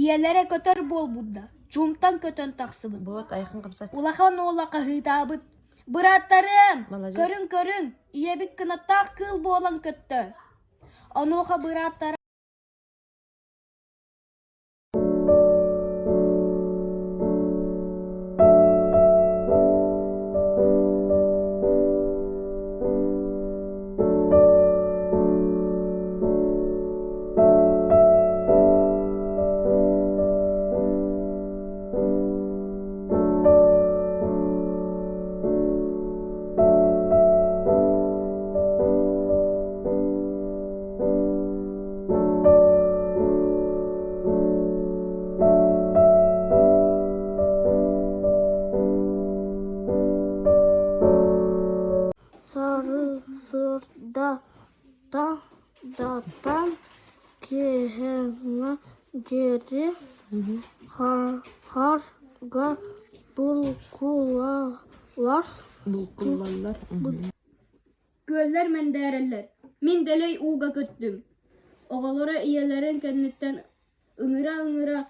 Ийэлэрэ көтөр буолбут да, чуумтан көтөн тахсыбыт. Вот, айахын хамсат. Улахан уола хаһыытаабыт: «Бырааттарыам, Молодец. көрүҥ-көрүҥ, ийэбит кынаттаах кыыл буолан көттө!» Онуоха бырааттара Сарсыарда датан киэһээҥҥэ диэри хаарга булкуллаллар Булкуллаллар. Күөллэр мэндээрэллэр, мин дэлэй ууга көттүм. Оҕолоро ийэлэрин кэнниттэн ыҥыра-ыҥыра.